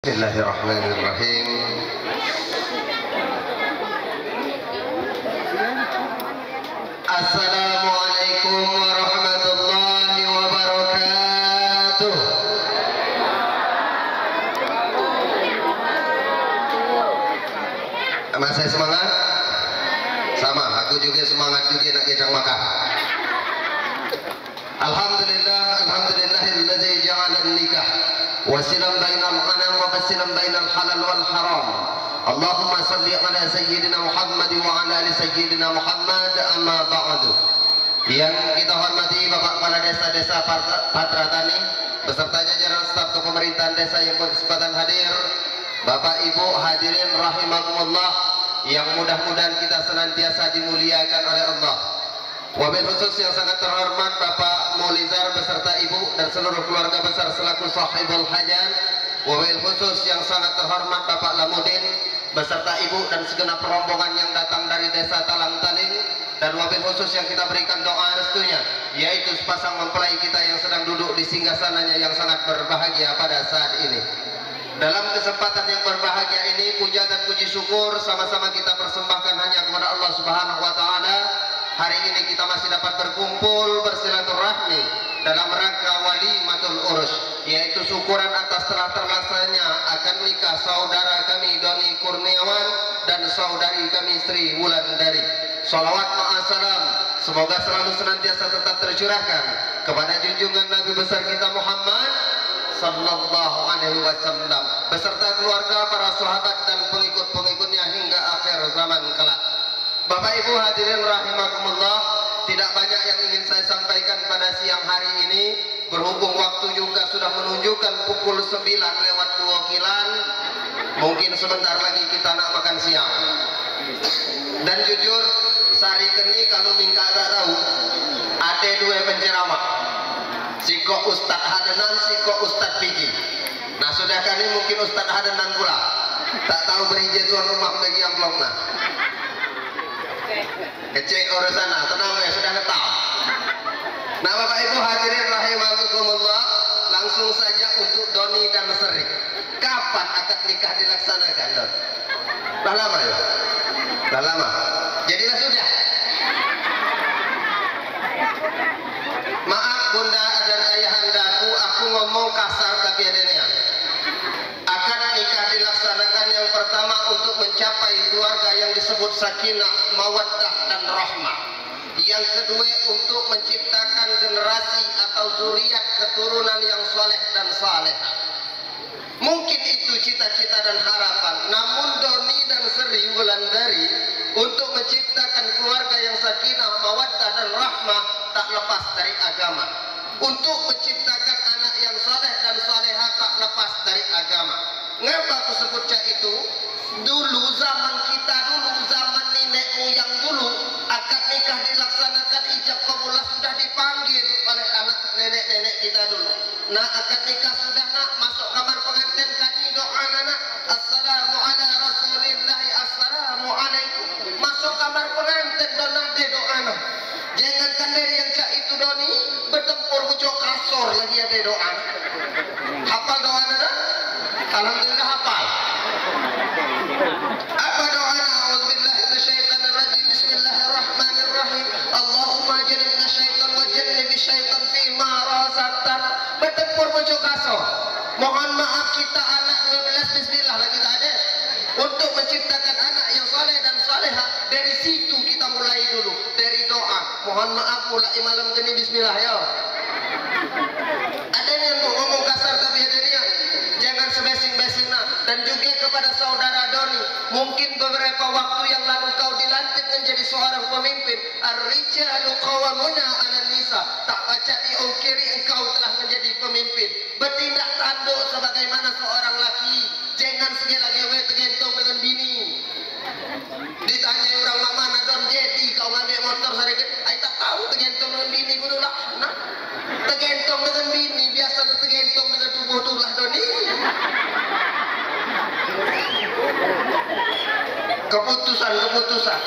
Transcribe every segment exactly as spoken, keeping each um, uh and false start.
Bismillahirrahmanirrahim. Assalamualaikum warahmatullahi wabarakatuh. Masih semangat? Sama, aku juga semangat juga nak kecang makan. Alhamdulillah, alhamdulillahillazi ja'alan nikah wasilan bainal anam wa fasilan bainal halal wal haram. Allahumma salli ala sayyidina Muhammad wa ala ali sayyidina Muhammad, amma ba'du. Yang kita hormati Bapak Kepala Desa, Desa Patra-, Patra Tani, beserta jajaran staf kepemerintahan desa yang berkesempatan hadir, Bapak Ibu hadirin rahimakumullah, yang mudah-mudahan kita senantiasa dimuliakan oleh Allah. Wabil khusus yang sangat terhormat Bapak Mulizar beserta Ibu dan seluruh keluarga besar selaku sahibul hajat. Wabil khusus yang sangat terhormat Bapak Lamudin beserta Ibu dan segenap rombongan yang datang dari Desa Talang Taling. Dan wabil khusus yang kita berikan doa restunya, yaitu sepasang mempelai kita yang sedang duduk di singgasananya yang sangat berbahagia pada saat ini. Dalam kesempatan yang berbahagia ini, puja dan puji syukur sama-sama kita persembahkan hanya kepada Allah Subhanahu wa Ta'ala. Hari ini kita masih dapat berkumpul bersilaturahmi dalam rangka walimatul urus, yaitu syukuran atas telah terlaksananya akad nikah saudara kami Doni Kurniawan dan saudari kami Sri Wulandari. Salawat ma'as salam semoga selalu senantiasa tetap tercurahkan kepada junjungan Nabi besar kita Muhammad sallallahu alaihi wasallam beserta keluarga, para sahabat dan pengikut-pengikutnya hingga akhir zaman kelak. Bapak Ibu hadirin rahimakumullah, tidak banyak yang ingin saya sampaikan pada siang hari ini. Berhubung waktu juga sudah menunjukkan pukul sembilan lewat dua kilan, mungkin sebentar lagi kita nak makan siang. Dan jujur, sehari keni kalu mingkak tak tahu, ade dua penceramah. Sikok Ustaz Hadenan, sikok Ustaz Piki. Nah, sudah kani mungkin Ustaz Hadenan pula. Tak tahu berije tuan rumah bagi amplop nah. Kecek urusan nah, tenang ya, sudah ngetam. Nah, Bapak Ibu hadirin rahimakumullah, langsung saja untuk Doni dan Seri. Kapan akad nikah dilaksanakan, Don? Dah lama ya? Dah lama. Jadilah sudah. Maaf Bunda dan Ayahandaku, aku ngomong kasar tapi ada niat. Akad nikah dilaksanakan yang pertama untuk mencapai keluarga yang disebut sakinah, mawaddah, dan rahmah. Yang kedua untuk menciptakan generasi atau zuriat keturunan yang saleh dan salehah. Mungkin itu cita-cita dan harapan. Namun Doni dan Seri Wulandari untuk menciptakan keluarga yang sakinah, mawaddah, dan rahmah tak lepas dari agama. Untuk menciptakan anak yang saleh dan salehah tak lepas dari agama. Ngapa aku sebut cak itu? Dulu zaman kita dulu, zaman nenek moyang dulu, akad nikah dilaksanakan ijab kabul sudah dipanggil oleh anak nenek-nenek kita dulu. Nah, akad nikah sudah nak masuk kamar pengantin kani doa nak. Assalamu ala rasulillah, assalamualaikum. Masuk kamar pengantin dah nade doa nah. Jangankan dari yang cak itu Doni, bertempur pucuk kasur lagi ada doa nah. Hafal doa nah? Alhamdulillah hafal. Apa doa nah? A'udzubillahi minasyaitonirrajim. Bismillahirrahmanirrahim. Allahumma jannibna syaitan wa jannibi syaitan fima razaqtana. Bertempur pucuk kasur. Mohon maaf kita anak dua belas bismillah lagi tak ada. Untuk menciptakan anak yang saleh dan salehah, dari situ kita mulai dulu, dari doa. Mohon maaf, mulai malam keni bismillah ya. Ada niat mau ngomong kasar tapi ada niat. Jangan sebesing-besing nah. Dan juga kepada saudara Doni, mungkin beberapa waktu yang lalu kau dilantik menjadi seorang pemimpin. Ar-rijalu qawwamuna 'alan nisa. Tak pacak diungkiri engkau telah menjadi pemimpin. Bertindak tanduk sebagaimana seorang laki. Jangan segala gawe tergantung dengan bini. Ditanyai orang mak mana Don, jadi kau ngambil motor sedikit, ai tak tahu tergantung dengan bini ku dulu lah. Nah, tergantung dengan bini, biasa tergantung dengan tubuh tu lah Doni. Keputusan, keputusan.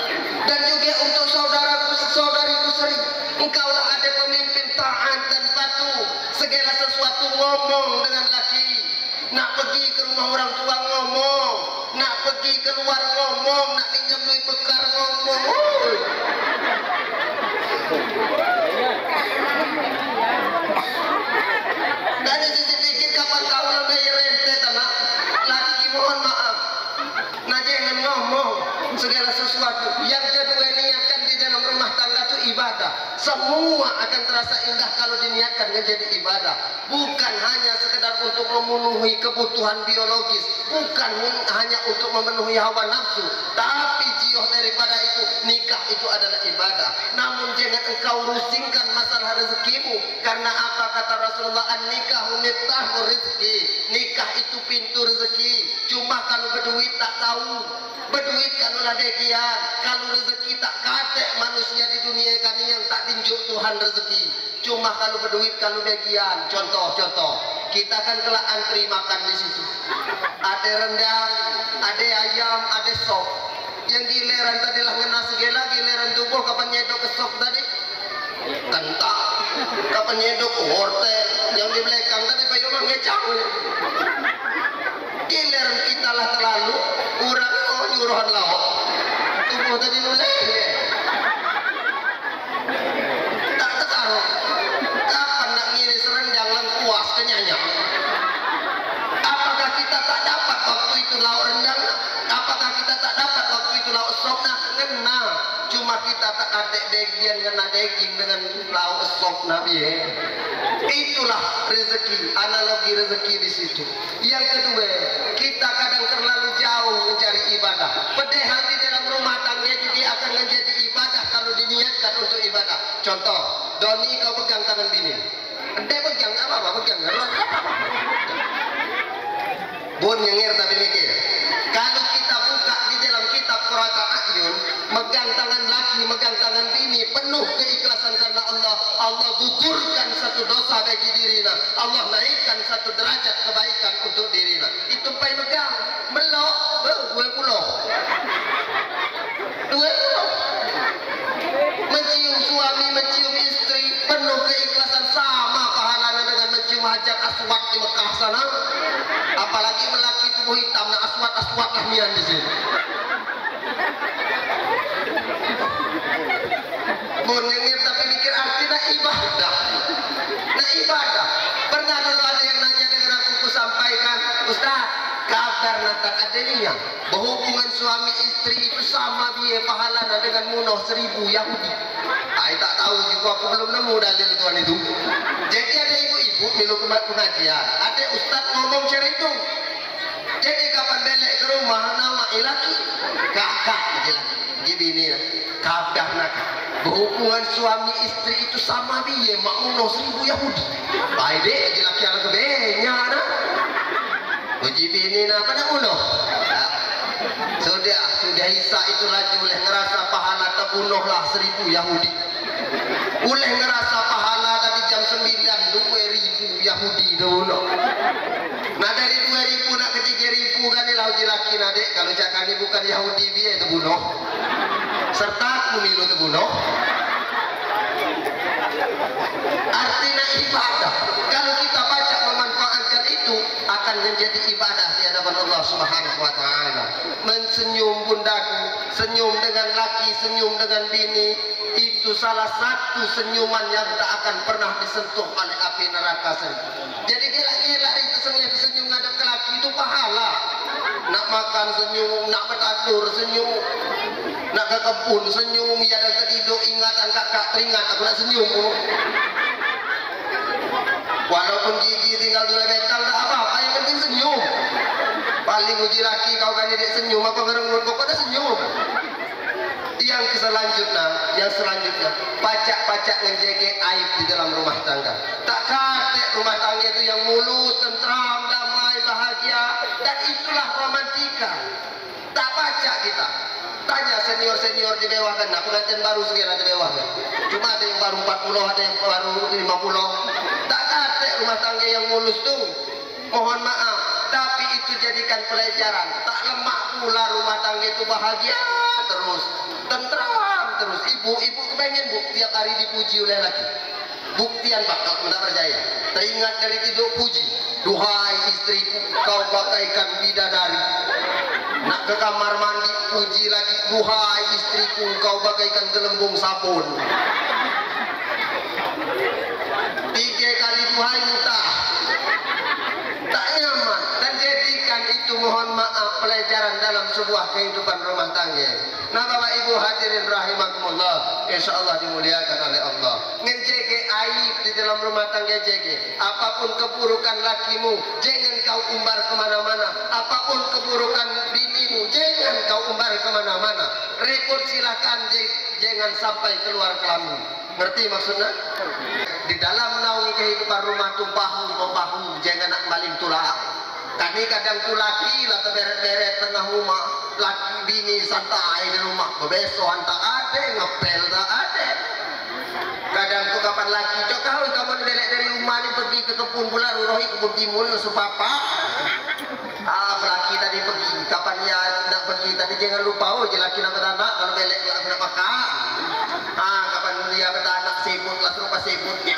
Dan juga untuk saudaraku, saudariku Seri, engkaulah ada pemimpin taat dan patuh. Segala sesuatu ngomong dengan laki. Nak pergi ke Orang tua ngomong, nak pergi keluar ngomong, nak minjem duit bekar ngomong. Oi. Dari sisi pikir kapan kau lebih rente tanah? Laki mohon maaf. Nah, jangan ngomong segala sesuatu. Yang kedua, niatkan di dalam rumah tangga tu ibadah. Semua akan terasa indah kalau diniatkan menjadi ibadah. Bukan hanya sekedar untuk memenuhi kebutuhan biologis, bukan hanya untuk memenuhi hawa nafsu, tapi jioh daripada itu, nikah itu adalah ibadah. Namun jangan engkau rusingkan masalah rezekimu. Karena apa kata Rasulullah, "An-nikahu miftahu rizki." Nikah itu pintu rezeki. Cuma kalau berduit tak tahu. Berduit kalau lah degian, kalau rezeki tak katek manusia di dunia kami yang tak dinjuk Tuhan rezeki. Cuma kalau berduit kalau bagian, contoh, contoh, kita kan kelak antri makan di situ. Ada rendang, ada ayam, ada sop. Yang giliran tadi lah ngena segala, giliran tubuh kapan nyedok ke sop tadi? Kentang. Kapan nyedok wortel. Yang di belakang tadi payu mah ngecang. Giliran kita lah terlalu, orang oh nyuruhan lauk. Tubuh tadi nuleh. Tak tertaruh. Kapan nak ngiris rendang lengkuas kenyanya? Apakah kita tak dapat waktu itu lauk rendang? Apakah kita tak dapat waktu itu lauk sop? Nah, ngena. Cuma kita tak katek bagian ngena daging dengan lauk sop nabi, eh. Itulah rezeki, analogi rezeki di situ. Yang kedua, kita kadang terlalu jauh mencari ibadah. Padahal di dalam rumah tangga juga akan menjadi ibadah kalau diniatkan untuk ibadah. Contoh, Doni kau pegang tangan bini. Ende pegang, tak apa-apa, pegang. Bun nyengir tapi mikir. Kalau kita buka di dalam kitab Qurrata A'yun, megang tangan laki, megang tangan bini, penuh keikhlasan karena Allah, Allah gugurkan satu dosa bagi dirina, Allah naikkan satu derajat kebaikan untuk dirina. Itu pai megang, melok, beh, dua puluh. Dua puluh. Mencium suami, mencium istri, penuh keikhlasan, sama pahalanya dengan mencium Hajar Aswad di Mekah sana. Apalagi melaki tubuh hitam, nah aswad-aswad lah nian di sini. Mun nyengir tapi mikir arti nak ibadah. Nak ibadah. Pernah dulu ada yang nanya dengan aku, ku sampaikan, "Ustaz, kabar nak tak ada nian. Berhubungan suami istri itu sama biar pahalanya dengan munoh seribu Yahudi." Ai tak tahu juga, aku belum nemu dalil tuan itu. Jadi ada ibu-ibu milu ke pengajian, ada ustaz ngomong cara itu. Jadi kapan belek ke rumah, nawai laki, kakak je laki, je bini, kabar nak, berhubungan suami istri itu sama biar mak munoh seribu Yahudi. Ai dek je laki anak kebenya nah. Uji bini nah, apa nak munoh? Nah, sudah, sudah Isa itu laju oleh ngerasa pahala terbunuhlah seribu Yahudi. Uleh ngerasa pahala tadi jam sembilan, dua ribu Yahudi dulu. Nah, dari dua ribu nak ke tiga ribu kan, ni lah uji laki nah, dek, kalau cak kami bukan Yahudi, biar terbunuh. Serta aku milu terbunuh. Artinya ibadah. Kalau kita baca memanfaatkan itu, akan menjadi ibadah di hadapan Allah Subhanahu wa Ta'ala. Mensenyum bundaku, senyum dengan laki, senyum dengan bini, itu salah satu senyuman yang tak akan pernah disentuh oleh api neraka sendiri. Jadi gelak-gelak itu senyum, senyum ngadep ke laki itu pahala. Nak makan senyum, nak betandur senyum, nak ke kebun senyum, ya dan tertidur ingatan kakak teringat aku nak senyum. Walaupun gigi tinggal dua batang, tak apa-apa, yang penting senyum. Paling uji laki kau kan jadi senyum, apa ngerengut, pokoknya senyum. Yang selanjutnya, yang selanjutnya, pacak-pacak ngejaga aib di dalam rumah tangga. Tak katek rumah tangga itu yang mulus, tentram, damai, bahagia, dan itulah romantika. Tak pacak kita. Tanya senior-senior di bawah kan, nah, pengantin baru segala di bawah kan. Cuma ada yang baru empat puluh, ada yang baru lima puluh. Tak katek rumah tangga yang mulus tu. Mohon maaf, tapi itu jadikan pelajaran. Tak lemak pula rumah tangga itu bahagia terus, tentram terus. Ibu, ibu kepengen, Bu, tiap hari dipuji oleh laki. Buktian, Pak, kalau tidak percaya. Teringat dari tidur, puji. Duhai istriku, kau bagaikan bidadari. Nak ke kamar mandi, puji lagi, duhai istriku, kau bagaikan gelembung sabun. Tiga kali duhai muntah. Tak nyaman. Dan jadikan itu, mohon maaf, pelajaran dalam sebuah kehidupan rumah tangga. Nah, Bapak Ibu hadirin rahimakumullah, insya Allah dimuliakan oleh Allah. Ngenjege aib di dalam rumah tangga, jege. Apapun keburukan lakimu, jangan kau umbar kemana-mana. Apapun keburukan binimu, jangan kau umbar kemana-mana. Repot silahkan, je-, jangan sampai keluar kelamin. Ngerti maksudnya? Di dalam naungi kehidupan rumah tu bahu membahu, jangan nak maling tulang. Kami kadang tu laki lah teberet-beret tengah rumah, laki bini santai di rumah, bebesoan tak ada, ngepel tak ada. Kadang tu kapan laki, "Cok kau, kapan belek dari rumah ni pergi ke kebun pula, roh kebun timun, sup apa?" Ah, laki tadi pergi, kapan ia nak pergi tadi, jangan lupa, oh, je laki nak betanak, kalau belek pula aku nak makan. Ah, kapan ia betanak, sibuk lah serupa sibuknya.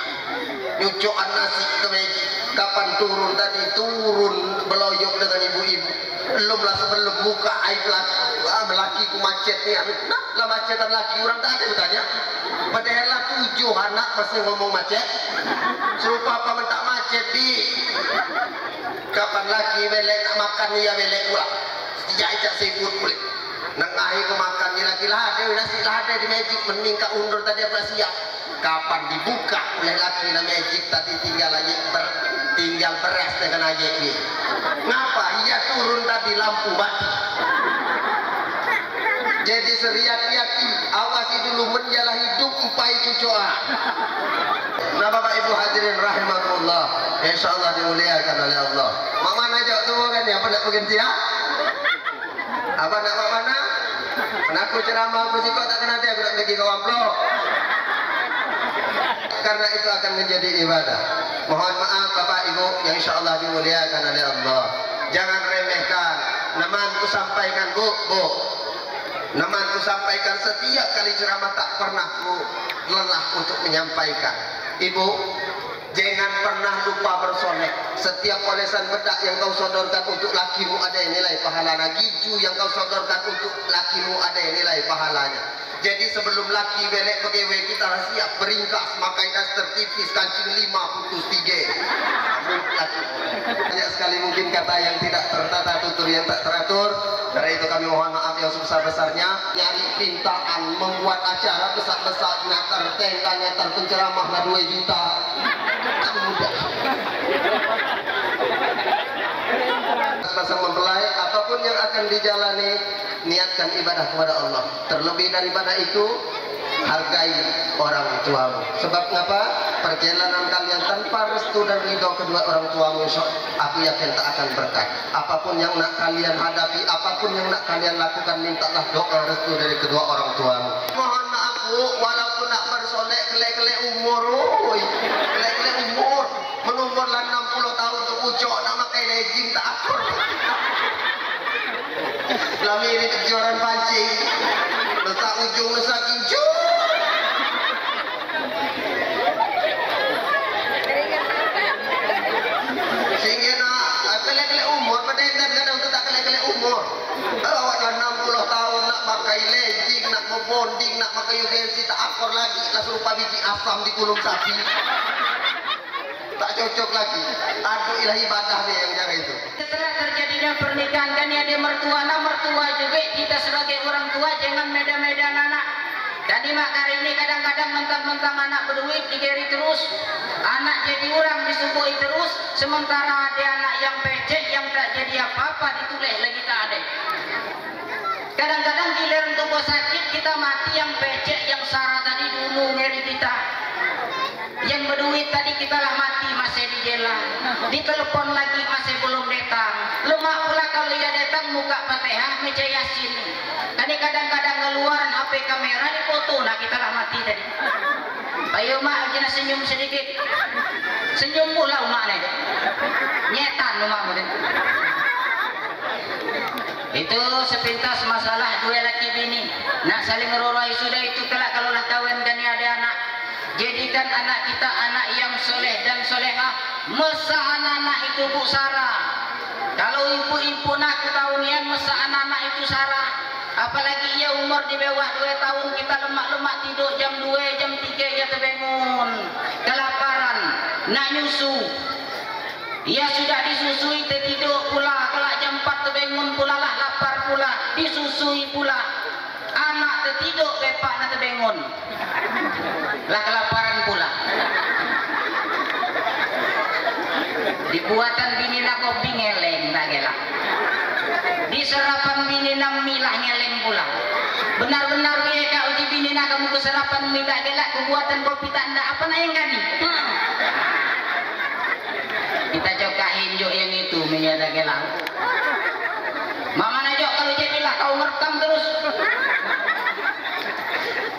Nyucuk nasi ke meja. Kapan turun tadi, turun beloyok dengan ibu-ibu. Belum lah sebelum buka aib laki. Ah, belaki ku macet ni. Nah, lah macetan laki, orang tak ada bertanya. Padahal lah tujuh anak masih ngomong macet. Serupa apa mentak macet, di. Kapan laki belek nak makan, ia belek pula. Sejak ijak sibuk pulek. Nengah iku makan ni lagi lah ada, nasi lah ada di meja, mending kak undur tadi apa siap. Kapan dibuka oleh laki na magic tadi, tinggal aje ber-, tinggal beras dengan aje ni. Ngapa? Ia turun tadi lampu mati. Jadi seriati-ati, awasi dulu men ialah hidup empai cucoa. Nah, Bapak Ibu hadirin rahimakumullah, insyaallah dimuliakan oleh Allah. Mak mana jawab tu kan, apa nak berhenti ya? Apa nak mak mana? Nak aku ceramah aku sikok tak kena dia, aku nak bagi kau amplop. Karena itu akan menjadi ibadah. Mohon maaf Bapak Ibu yang insyaallah dimuliakan oleh Allah. Jangan remehkan. Naman ku sampaikan, Bu, Bu. Naman ku sampaikan, setiap kali ceramah tak pernah ku lelah untuk menyampaikan. Ibu, jangan pernah lupa bersolek. Setiap olesan bedak yang kau sodorkan untuk lakimu ada nilai pahalanya. Giju yang kau sodorkan untuk lakimu ada nilai pahalanya. Jadi sebelum laki belek begewe, kita lah siap beringkas, makai daster tipis, kancing lima, putus tiga. Kamu laki. Banyak sekali mungkin kata yang tidak tertata, tutur yang tak teratur. Karena itu kami mohon maaf yang sebesar-besarnya. Nyari pintaan, membuat acara besar-besar, nyatar tenda, nyatar penceramah lah dua juta. Kan mudah. Sepasang mempelai, apapun yang akan dijalani, niatkan ibadah kepada Allah. Terlebih daripada itu, hargai orang tuamu. Sebab ngapa? Perjalanan kalian tanpa restu dan ridho kedua orang tuamu, insya Allah, aku yakin tak akan berkat. Apapun yang nak kalian hadapi, apapun yang nak kalian lakukan, mintalah doa restu dari kedua orang tuamu. Mohon maaf, Bu, walaupun nak bersolek, kelek-kelek umur, oi. Kelek-kelek umur. Men umur lah enam puluh tahun tu, pucuk nak makai legging tak akur. Lah mirip kejuaraan pancing. Letak ujung, letak gincu. Sehingga nak, ah, kelek-kelek umur, pedendan kadang tu tak kelek-kelek umur. Kalau awak dah enam puluh tahun nak pakai legging, nak bebonding, nak pakai U G C, tak akur lagi, lah serupa biji asam di kulung sapi. Tak cocok lagi. Aduh, ilah ibadah ni yang cara itu. Setelah terjadinya pernikahan, kan ada mertua, nah mertua juga kita sebagai orang tua jangan meda-meda anak. Jadi mak kari ini kadang-kadang mentang-mentang anak beduit digeri terus, anak jadi orang disubuhi terus, sementara ada anak yang pecek yang tak jadi apa-apa dituleh lagi tak ada. Kadang-kadang giliran tubuh sakit kita mati, yang pecek yang sara tadi dulu ngeri kita. Yang beduit tadi kita lah mati masih di jalan. Ditelepon lagi masih belum datang. Lemak pula kalau ia datang muka Fatihah, meja Yasin. Tadi kadang-kadang ngeluaran H P kamera, di foto, nah kita lah mati tadi. Ayo mak, kena senyum sedikit. Senyum pula umak ni. Nyetan umak ni. Itu sepintas masalah dua laki bini. Nak saling rorai sudah itu kelak kalau lah kawin dan ada anak. Jadikan anak kita anak yang soleh dan solehah. Mesak anak-anak itu, Bu Sarah. Kalau ibu-ibu nak aku tahu nian mesak anak-anak itu, Sarah. Apalagi ia umur di bawah dua tahun, kita lemak-lemak tidur jam dua, jam tiga ia tebangun. Kelaparan, nak nyusu. Ia sudah disusui, tetiduk pula, kelak jam empat tebangun pula lah, lapar pula, disusui pula. Anak tetiduk, bepakne tebangun. Lah kelaparan pula. Dibuatan bini nak kopi ngeleng, tak gelak. Diserapan bini nak mi lah ngeleng pula. Benar-benar ye kak uji bini nak kamu keserapan mi tak gelak, kebuatan kopi tak ndak, apa nak yang kami? Kita cokahin juk yang itu, minyak tak gelak. Mak mana juk kalau jadilah kau ngerekam terus.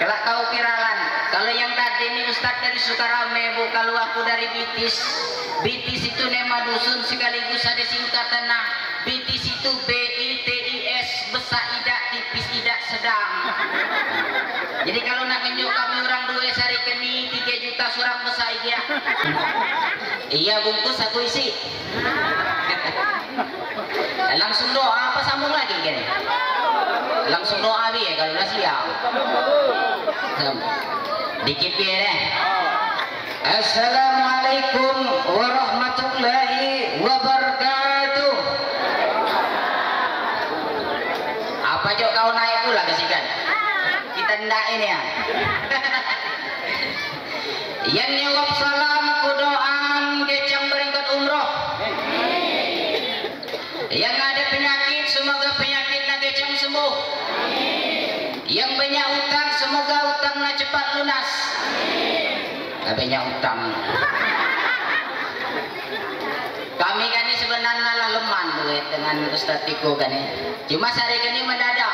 Kelak kau viralan. Kalau yang tadi ni ustaz dari Sukarame, Bu, kalau aku dari Bitis. Bitis itu nama dusun sekaligus ada singkatan nah. Bitis itu B I T I S, besak idak, tipis idak, sedang. Jadi kalau nak ngenjuk kami orang dua sehari keni, tiga juta surang besak idak. Iya bungkus aku isi. Langsung doa apa sambung lagi kan? Langsung doa bi ya kalau dah siap. Dikit bi deh. Assalamualaikum warahmatullahi wabarakatuh. Apa jok kau naik pula ke sikan? Kita ndak ini ya. Yang nyawab salam ku doaan gecang beringkat umroh. Yang ada penyakit, semoga penyakitnya gecang sembuh. Yang banyak utang, semoga utangnya cepat lunas. Yang banyak utang. Kami kan ni sebenarnya lah leman duit dengan Ustaz Tiko kan ni. Cuma sehari kan ni mendadak.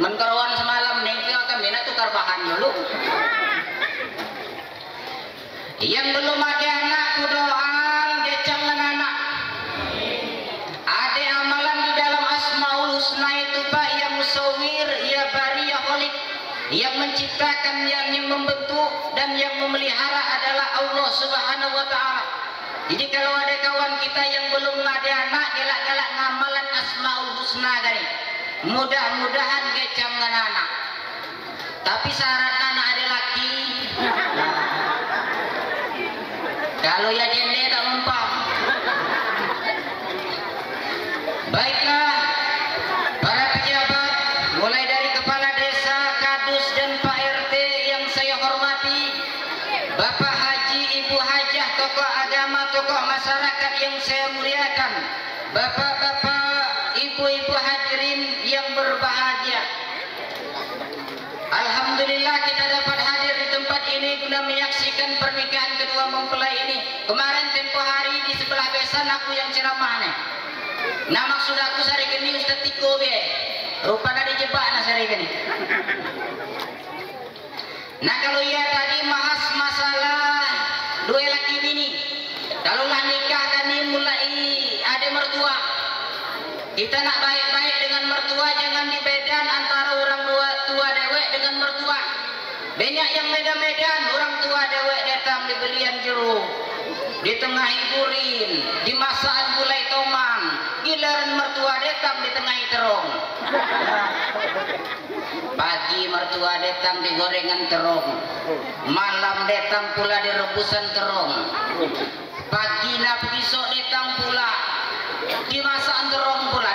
Men keruan semalam ni, kami nak tukar bahan dulu. Yang belum ada anak, ku doaan gecang ngan anak. Ada amalan di dalam Asmaul Husna itu, Pak, yang musawir, ya bari, ya kholik. Yang menciptakan, yang, yang membentuk, dan yang memelihara adalah Allah Subhanahu wa Ta'ala. Jadi kalau ada kawan kita yang belum ada anak, galak-galak ngamalan Asmaul Husna kali. Mudah-mudahan gecang ngan anak. Tapi syaratnya nak ada laki. Kalau ya jende tak mempan. Baiklah, para pejabat, mulai dari kepala desa, kadus, dan Pak R T yang saya hormati, Bapak Haji, Ibu Hajah, tokoh agama, tokoh masyarakat yang saya muliakan, bapak-bapak, ibu-ibu hadirin yang berbahagia. Alhamdulillah kita dapat hadir di tempat ini guna menyaksikan pernikahan kedua mempelai ini. Kemarin tempo hari di sebelah besan aku yang ceramah nih. Nah, maksud aku sehari gini Ustaz Tiko be. Rupanya dijebak nah sehari gini. Nah, kalau iya tadi bahas masalah dua laki bini. Kalau lah nikah kan ni mulai ada mertua. Kita nak baik-baik dengan mertua, jangan dibedan antara orang tua, tua dewek dengan mertua. Banyak yang beda-beda, orang tua dewek datang dibelian jeruk, ditengahi burin, dimasakan gulai toman, giliran mertua datang ditengahi terong. Pagi mertua datang digorengan terong, malam datang pula direbusan terong. Pagi nak besok datang pula, dimasakan terong pula,